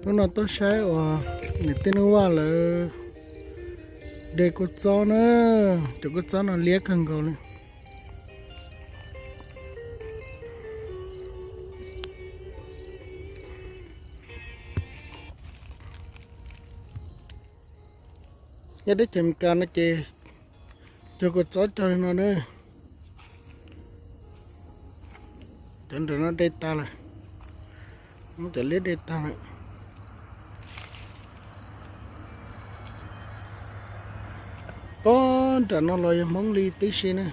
Hnub no tuaj saib uas niam tij Neej Vaj lawv de kua txob na, cov kua txob no liab kawg nkaus li. Nyob teb chaws Amelikas no ces cog kua txob cog li no na. Cov nram no de tag lawm, muab cov liab de tag lawm. Pob nram no los yog Hmoob li tib si na.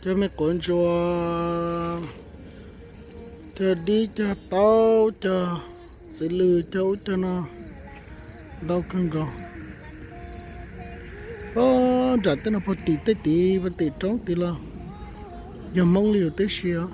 Cog me quav ntsuas, cog dib, cog taub, cog txiv lws, cog ub cog no ntau kawg nkaus. Pob nram tej no puag tim tej tid, puag tim roob tid los yog Hmoob li yus tib si os.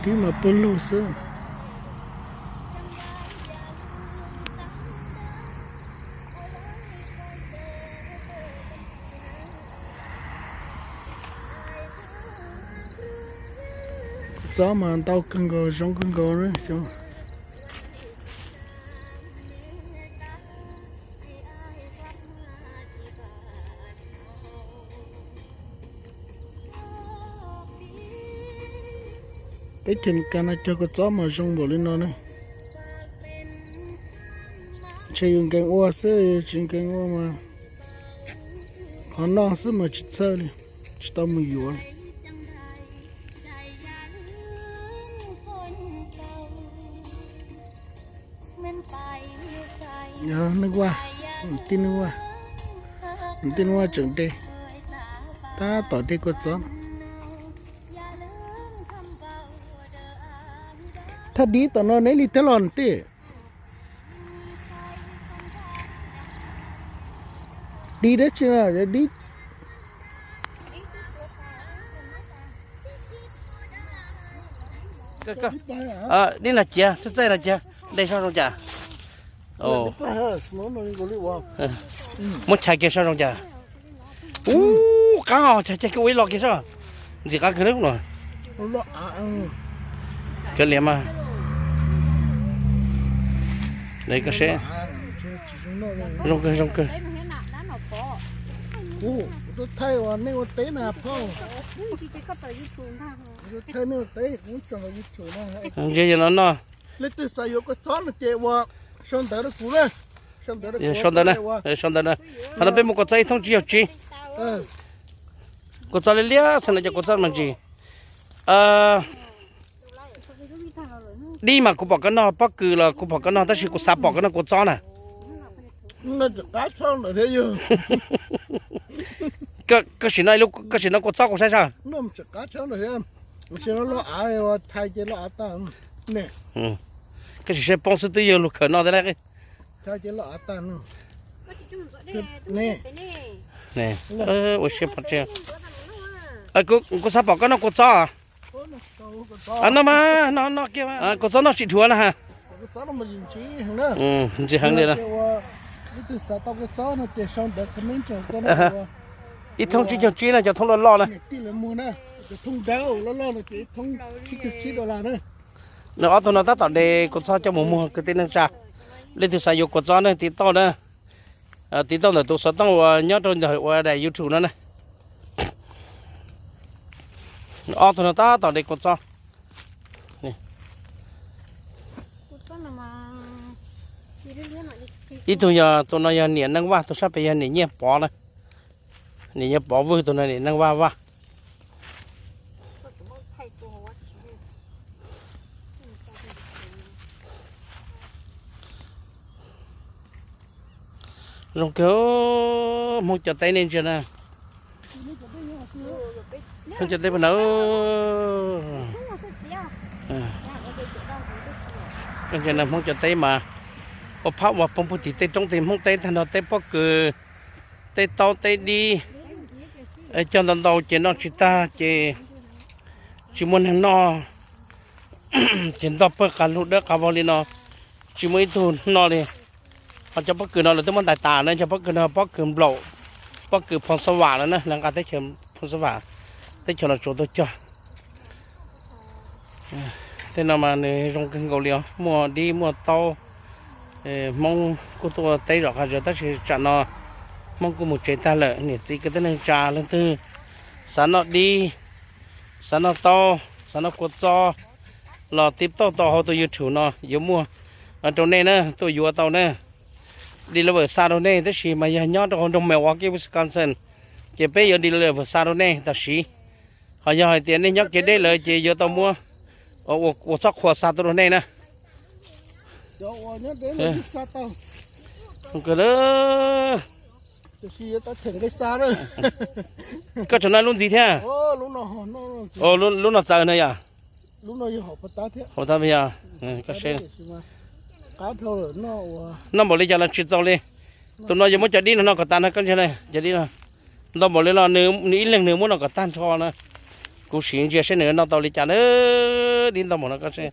Dib mas puag lug xwb. Txob mas ntau kawg nkaus, zoo kawg nkaus na xyov. Peb cov Amelikas no cog kua txob mas zoo npaum li no ne. Ntshe yus nkees ua xwb, tsis nkees ua mas qhov noj xwb mas tsis txhawj li, tsis tau mus yuav li. Yog Neej Vaj, tij Neej Vaj, tij Neej Vaj tseem de, tab tom de kua txob. Thaj dib tom no neb li thiab los tij? Dib dab tsi na, dib. Dib no ciav, txaij txaij no ciav, de soj zoo cas? Muab chais kiag soj zoo cas? Ub, qab os, chais kiag ua ib lo kiag soj. Ntxim qab kawg li no. Cov liam mas. Koj seb. Zoo kawg, zoo kawg. Ntsia yog no no. Leej twg xav yuav kua txob no ces ua sau ntawv rau kuv na. Sau ntawv na, sau ntawv na. Qhov no peb muaj kua txob ib thooj tsib caug tsib. Kua txob liab liab xwb no cov kua txob mas ntsis. Dib mas kuv pom koj noj pob kws los kuv pom koj noj tab sis kuv xav pom koj noj kua txob na. Koj sim noj ib lub, koj sim noj kua txob kuv saib soj. Koj sim saib poob xwb twb yog lug khawm no thiab na. Ua siab pov tseg. Kuv xav pom koj noj kua txob. Noj mas, noj noj kiag, kua txob noj tsis dhuav na ha. Ntxim heev li na. Ib thooj tsib caug tsib na, cov thooj loj loj na. Nws ob tug no tab tom de kua txob coj mus muag kwv tij neej tsa. Leej twg xav yuav kua txob ne tiv tauj na, tiv tauj ntawm tus xov tooj uas nyob rau ntawm ua daim YouTube no na. Ob tug no tab tom de kua txob. Ib tug yog tus no yog niam Neej Vaj, tus sab pem yog niam Nyiaj Pov na. Niam Nyiaj Pov Vwj, tus no niam Neej Vaj Vaj. Zoo kawg, Hmoob cov teb nej ntsia na. Hmoob cov teb puag nram. Koj ntsia na, Hmoob cov teb mas ua phab ua poob puag tim tej roob tej Hmoob teb tag nrho, teb pob kws, teb taub, teb dib. Cog ntau ntau ces noj tsis tag ces tsis muaj neeg noj, ces ntog pawg qas lug dawb qas vog li no, tsis muaj ib tug noj li. Ho cov pob kws no lawv twb muab ntais tas na, cov pob kws no pob kws nplaum, pob kws Phoo Xab Vam no na, lawv nqa teb chaws Phoo Xab Vam, teb chaws Los Tsuas tuaj cog. Tej no mas nws zoo kawg nkaus li os, muaj dib muaj taub. Hmoob kuj tuaj teb zom qab zos tab sis tsam no Hmoob kuj mus tsev tag lawm, niam txiv kwv tij neej tsa leej twg xav noj dib, xav noj taub, xav noj kua txob los tib tauj tau hauv tus YouTube no yuav muaj rau nej na, tuaj yuav tau na. Deliver xa rau nej, tab sis mas yog nyob rau hauv nroog Milwaukee, Wisconsin, ces peb yuav deliver xa rau nej tam sim. Ho yog hais tias nej nyob kev deb lawm ces yuav tau muab ua txhob qhua xa tuaj rau nej na. Koj tseem noj lub ntxiv thiab? Lub no txawv na yom. Hauv tab yog, koj seb. Noj npaum li cas los tsis txaus li. Tus no yuav muab cov dib no noj kom tas no, koj ntsia cov dib no. Ntau npaum li no nws ib leeg nws muab noj kom tag nrho na. Kuv sim ntsia seb nws noj tau li cas na. Dib ntau npaum no koj seb.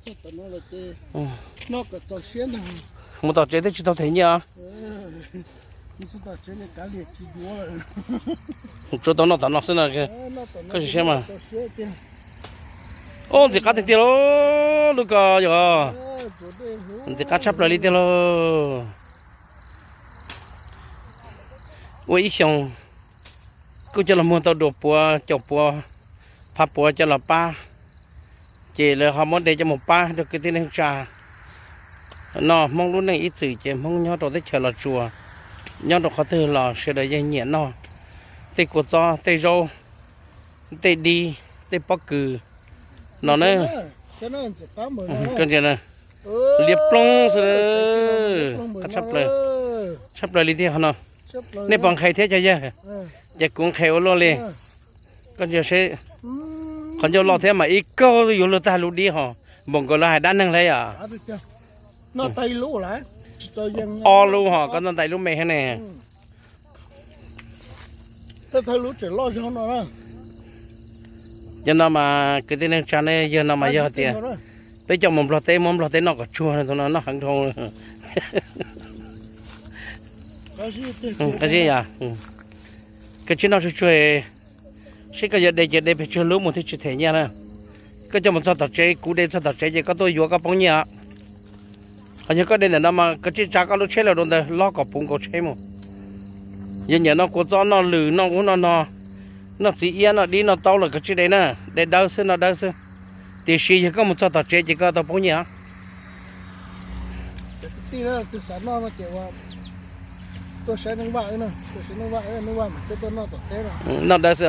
Mus tom tsev twb tsis tau them nyiaj os. Tsuas tau noj tom no xwb no. Koj sim siab mas. Ub, ntxim qab tiag tiag lauj, lub ko yog ntxim qab tshaj plaws li tiag lauj. Ua ib xyoos kuj coj los muag tau dua puav caum puav phav puav coj los pab, ces lawv ho muab de coj mus pab rau kwv tij neej tsa. Noj Hmoob lub neej ib txwm ces Hmoob nyob rau teb chaws Los Tsuas, nyob rau qhov twg los sawv daws yeej nyiam noj tej kua txob, tej zaub, tej dib, tej pob kws no na. Liab ploog xwb, qab tshaj plaws, tshaj plaws li tiag no. Nej puas nqhis thiab cov yawg? Ces kuv nqhis ua luaj li. Koj ntsia seb, qhov ncauj loj thiab mas ib kaug yuav luag tag lub dib ho, npaum nkaus lawv hais dab neeg li yom. Ob lub ho koj noj ntais lub me thiab ne. Cov no mas kwv tij neej tsa ne, yawg no mas yog tias peb coj mus Nplog teb muab Nplog teb noj kom tsuag, tus no noj heev dhau. Qab zib yom, koj tsis noj tsuag tsuag, seb koj yuav de ces de pes tsawg lub mus thiaj tsis them nyiaj na. Koj coj mus txog tom tsev, kuv de txog tom tsev ces koj tuaj yuav koj poob nyiaj. Qhov yog koj de ntawm no mas koj tsis tsa koj lub tsheb los rau ntawd los kom puv nkaus tsheb mus. Yog nyiam noj kua txob, noj lwm, noj ub noj no, noj txiv iab, noj dib noj taub los koj tsis de na, de dawb xwb, noj dawb xwb. Tiam sis yog koj mus txog tom tsev ces koj tau poob nyiaj. Noj dawb xwb.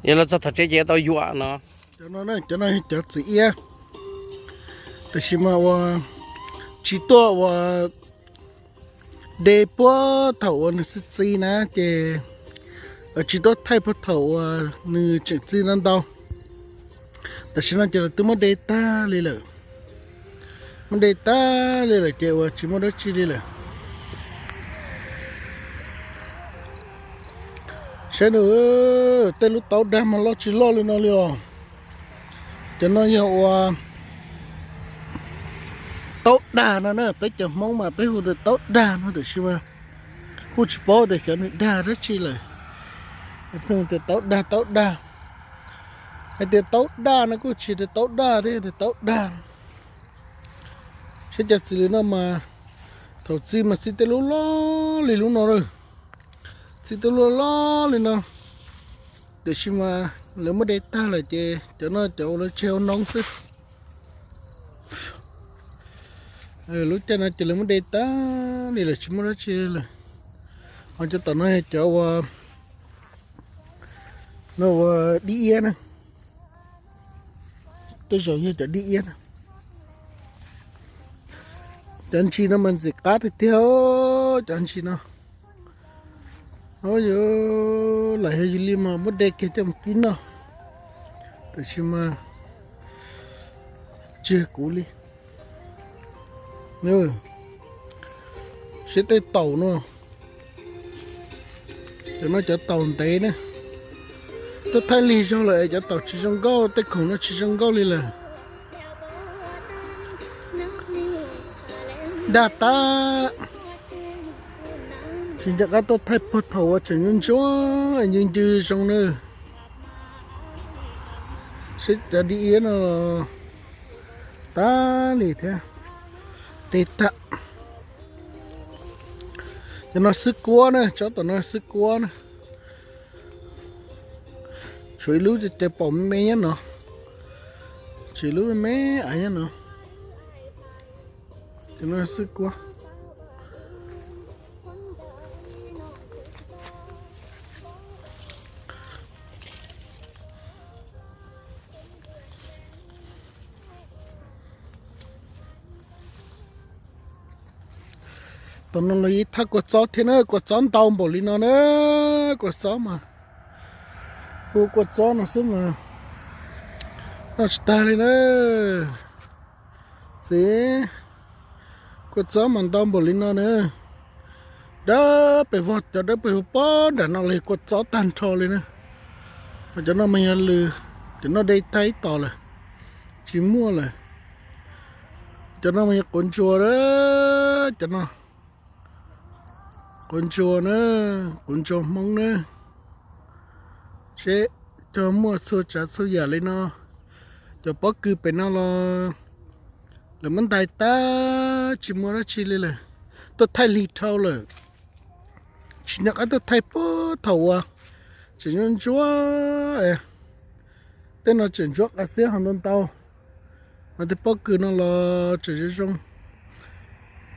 Yog los txog tom tsev ces tau yuam no. Cov no yog cov txiv iab, tab sis mas ua tsis tuaj ua de puag thaum uas nws txi txiv na ces tsis tuaj thaij puag thaum uas nws tseem txi ntau ntau. Tam sim no ces lawv twb muab de tag li lawm. Muab de tag li lawm ces uas tsis muaj dab tsi li lawm. Saib na, tej lub taub dag mas loj tsis loj li no li os. Cov no yog ua taub dag no na, peb cov Hmoob mas peb hu tias taub dag no tiam sis mas kuj tsis paub tias xyov nws dag dab tsi lawm. Pheej tias taub dag taub dag. Hais tias taub daj no kuj tsis tias taub daj thiab, tias taub dag. Saib cov txiv li no mas thaum txi mas txi tej lub loj li lub no lawm. Txi tej lub loj li no. Tiam sis mas lawv muab de tag lawm ces cov no cov ua lawv tseg ua noob xwb. Lub caij no ces lawv muab de tag li lawm tsis muaj dab tsi lawm. Ho cov tom no yog cov ua, no ua dib iab na. Tej zaum yog cov dib iab na. Cov ntsis no mas ntxim qab tiag tiag, cov ntsis no. Yog lam yog yus li mas muab de kiag coj mus kib noj. Tiam sis mas Tsiag kuv li. Saib tej taum no, cov no cov taum ntev na. Tuaj thaij lig zog lawm es cov taum tsis zoo nkauj, tej khoom no tsis zoo nkauj li lawm. Dag tag. Tsis nco qab tuaj thaij puag thaum uas tseem ntsuab ntsuab ncw ncw zoo na. Saib cov dib iab no los tag li thiab. Dej tag. Cov no xwb kuab na, tsob tom no xwb kuab na. Tshuav ib lub ces pom me me nyob no. Tshuav ib lub me me av nyob no. Cov no xwb kuab. Tom no los yeej thaj kua txob thiab na, kua txob ntau npaum li no na, kua txob mas, hu kua txob no xwb mas noj tsis tag li na. Txiv, kua txob mas ntau npaum li no na. Dawb pes vog, cov dawb pes vog pob nram no los kua txob tag nrho li na. Cov no mas yog lwm, cov no dej tag ib tos lawm, tsis muaj lawm. Cov no mas yog quav ntsuas, cov no quav ntsuas na, quav ntsuas Hmoob na. Seb, cog muaj txhua tsav txhua yam li no. Cov pob kws pem no los lawv muab ntais tag tsis muaj dab tsi li lawm. Tuaj thaij lig dhau lawm. Tsis nco qab tuaj thaij puag thaum uas tseem ntsuab ntsuab. Tej no tseem ntsuab qab xiab ho ntau ntau. Ho tej pob kws no los tseem zoo zoo.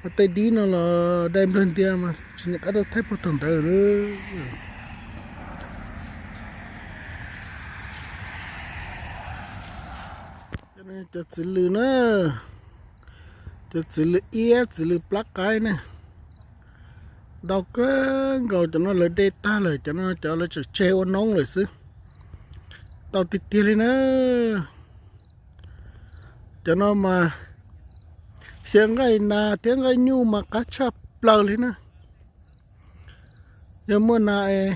Ho tej dib no los dai nplawg ntias mas tsis nco qab tuaj thaij puag thaum ntawd. Cov txiv lws na, cov txiv lws iab, txiv lws plab qaib na, ntau kawg nkaus. Cov no lawv de tag lawm, cov no cov lawv tseem tseg ua noob lawm xwb. Ntau tiag tiag li na. Cov no mas xyaw nqaij nas thiab nqaij nyuj mas qab tshaj plaws li na. Yog muaj nas es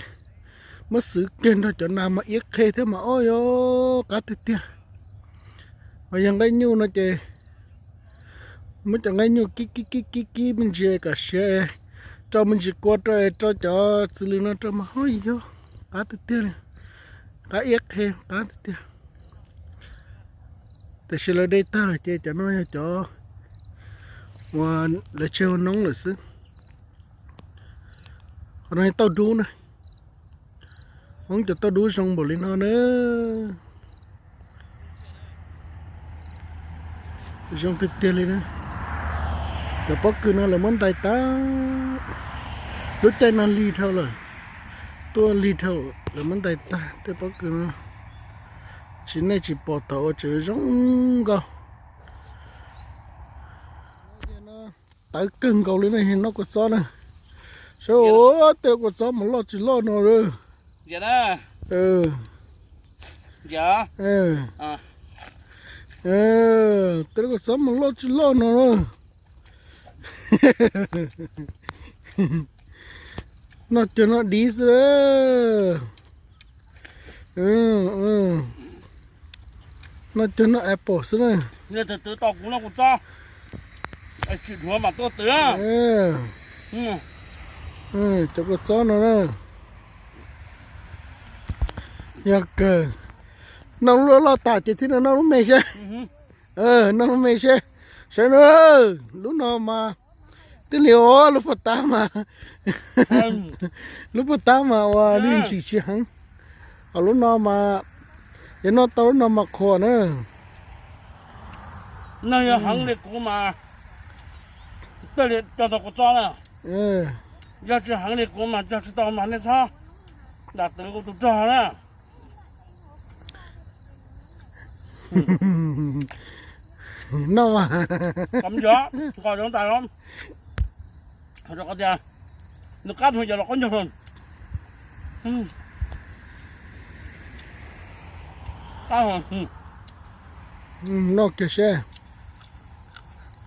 muab xwv kiag nrog cov nas mas iab qhe thiab mas, o yog qab tiag tiag. Ho yog nqaij nyuj no ces muab cov nqaij nyuj kib kib kib kib kib me ntsis kom siav, rau me ntsis kua rau, rau cov txiv lws no rau mas, o yog qab tiag tiag li. Qab iab qhe, qab tiag tiag. Tiam sis lawv de tag lawm ces cov no yog cov uas lawv tseg ua noob lawm xwb. Qhov no tauj dub na. Hmoob cov tauj dub zoo npaum li no na. Zoo tiag tiag li na. Cov pob kws no lawv muab ntais tag. Lub caij no lig dhau lawm. Tuaj lig dhau, lawv muab ntais tag tej pob kws no. Tsis nej tsis pom thaum uas tseem zoo nkauj. Tawv kawg nkaus li na, noj kua txob na. Saib ua tej kua txob mas loj tsis loj no lawm. Tej kua txob mas loj tsis loj no na. Noj cuag noj div xwb. Noj cuag noj apple xwb na. Tsis dhuav mas tuaj twv. Cov kua txob no na. Yog kawg. Noj lub loj loj tas ces thiaj noj lub me seb. Noj lub me seb. Saib na, lub no mas tij li ua lub puag ta mas, lub puag ta mas ua li ntsim tsis heev. Ho lub no mas, yog noj tau lub no mas qhuas na. Nej yog heev li kuv mas, tej li cog tau kua txob na. Yog tsis heev li kuv mas cog tsis tau mas nej txhob dam twv kuv tus rog na. Noj mas. Kom me ntsis, nqa zoo tas los. Rau qhov tias nws qab tug yog los qaub ncaug. Qab. Noj kiag seb.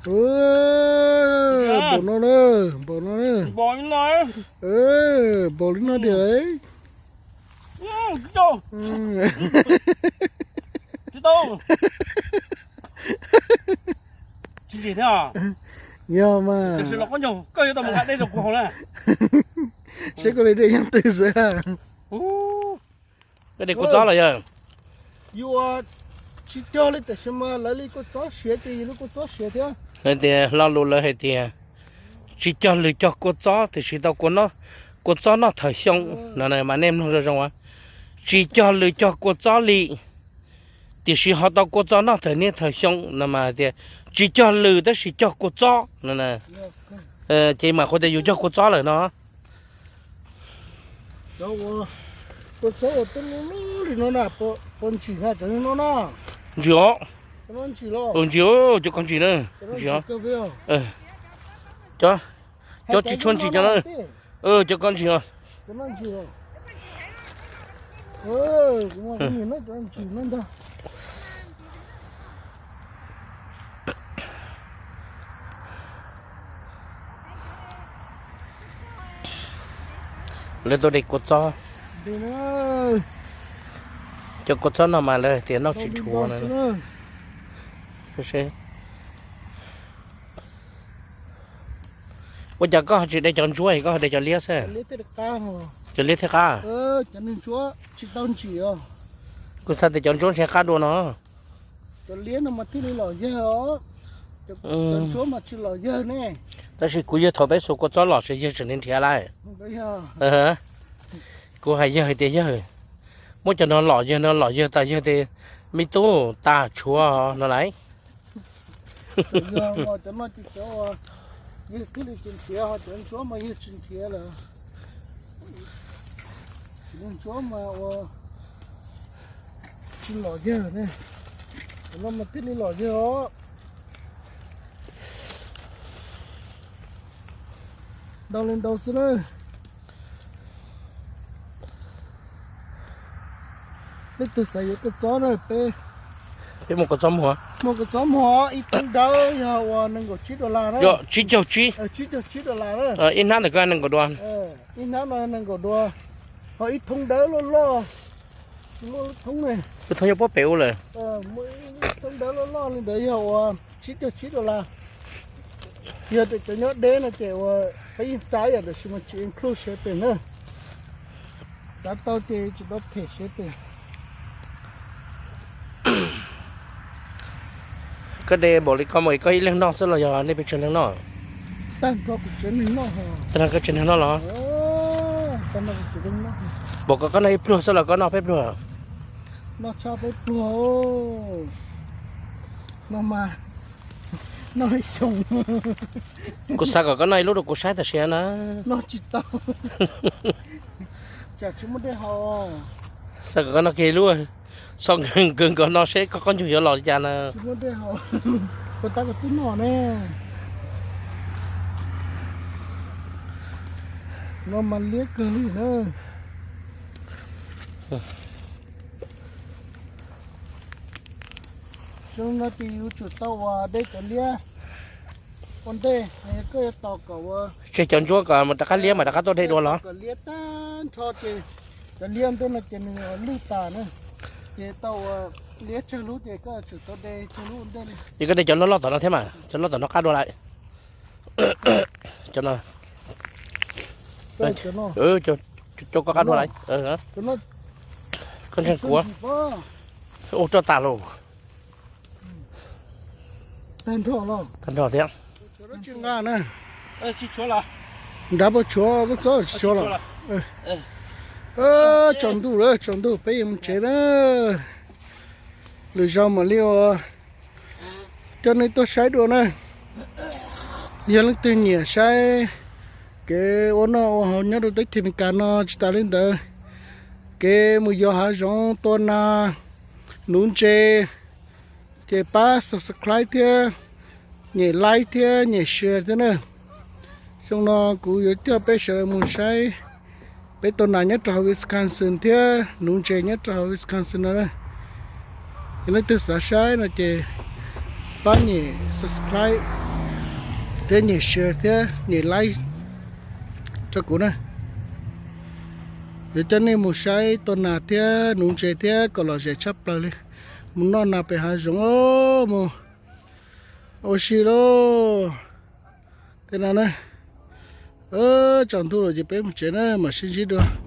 Npaum no na, npaum no na. Npaum li no tiag. Yog mas. Seb koj li dej yeej twg xwb. Koj de kua txob los yog? Yus ua tsis cog li tiam sis mas lawv li kua txob siav ces yus li kua txob siav thiab. Hais tias lo lus lawv hais tias tsis cog lws cog kua txob tiam sis tau kua txob noj thawm xyoo no mas nej mloog zoo zoo. Tsis cog lws cog kua txob li tiam sis ho tau kua txob noj thawm niaj thawm xyoo no mas tias tsis cog lws tab sis cog kua txob no. Ces mam qhuav tias yus cog kua txob lawm no. Kua txob ua tub lub li no na, puas ntsim na cov no na? Ntsim os. Ntsim os, cov ko ntsim na. Ntsim os. Cov tsis tshua ntsim cov na. Cov ko ntsim os. Lawv tuaj de kua txob. Cov kua txob no mas lawv tias noj tsis dhuav na. Ua cas koj tsis de cov ntsuab, koj de cov liab xwb? Cov liab thiaj qab. Kuv xav tias cov ntsuab ntshe qab dua no. Cov liab no mas thiaj li lom yawg os. Cov ntsuab mas tsis lom yawg ne. Tab sis kuv yawg thaum peb xuas kua txob los ces yawg tseem nrhiav lawm. Kuv hais yawg hais tias yawg, muab cov no lom yawg no lom yawg tas yawg tias me tub tas tshuav no lauj. Yog cov no ces cov uas yawg thiaj li tsis nrhiav, ho cov ntsuab mas yawg tsis nrhiav lawm. Cov ntsuab mas ua tsis lom yawg ne. Cov no mas thiaj li lom yawg os. Ntau li ntau xwb na. Leej twg xav yuav kua txob na peb, peb muaj kua txob muag, muaj kua txob muag ib thoob dawb yog uas nees nkaum tsib dollar na. Tsib caug tsib, tsib caug tsib dollar na. Ib hnab ntawm ko nees nkaum dua. Ib hnab no nees nkaum dua, ho ib thoob dawb loj loj, lub thoob ne, lub thoob nyob puag pem ub lawm. Thoob dawb loj loj li ntawd yog uas tsib caug tsib dollar. Yog tias cov nyob deb no ces uas peb yeej xav yam tiam sis mas tsis include shipping na. Xav tau ces tsis tau them shipping. Koj de npaum li ko mas koj ib leeg noj xwb los yog nej pes tsawg leeg noj? Tag nrho kuv tsev neeg noj. Tag nrho koj tsev neeg noj los? Npaum ko koj noj ib pluag xwb los koj noj peb pluag? Noj tshaj peb pluag. No mas noj ib xyoo. Kuv xav kom koj noj ib lub rau kuv saib tam sim na. Noj tsis tau. Tsam tsis muaj dej haus. Xav kom koj noj kiag ib lub, xav nkawd nkaus no seb koj qaub ncaug yuav los li cas na. Tsis muaj dej haus, puas tab kom twb noj ne. No mas liab kawg li na. Xyoo no ces yuav tsum tau ua de cov liab ua ntej, koj yuav tos kom ua, tseg cov ntsuab kom mus rov qab liab mas rov qab tuaj de dua los? Kom liab tag nrho ces cov liab ntej no ces nws lwj tas na, ces tau ua liab tsawg lub ces koj yuav tsum tau de tsawg lub ua ntej li. Ces koj de cov loj loj tom no thiab mas cov loj tom no qab dua lawm. Cov no, cov koj qab dua lawm. Koj ntseeg kuv, ua roj tas los. Tag nrho thiab. Nrad puas tshuav koj txob tsis tshuav los? Tsaus ntuj lawm, tsaus ntuj peb yuav mus tsev na. Lwm zaus mam li ua coj nej tuaj saib dua na. Yog leej twg nyiam saib kev ua noj ua haus nyob rau teb chaws Amelikas no tsis tas li ntawd, kev mus yos hav zoov tua nas, nuv ntses, ces pab subscribe thiab nyem like thiab nyem share thiab na. Xyoo no kuv yuav coj peb sawv daws mus saib peb tua nas nyob rau hauv Wisconsin thiab nuv ntses nyob rau hauv Wisconsin no na. Yog leej twg xav saib no ces pab nyem subscribe, Thiab nyem share thiab nyem like rau kuv na. Yuav coj nej mus saib tau nas thiab nuv ntses thiab kom lom zem tshaj plaws li. Mus noj nas pem hav zoov, mus ua si lauj. Tej no na, tsaus ntuj lawm ces peb mus tsev na, mam sib ntsib dua.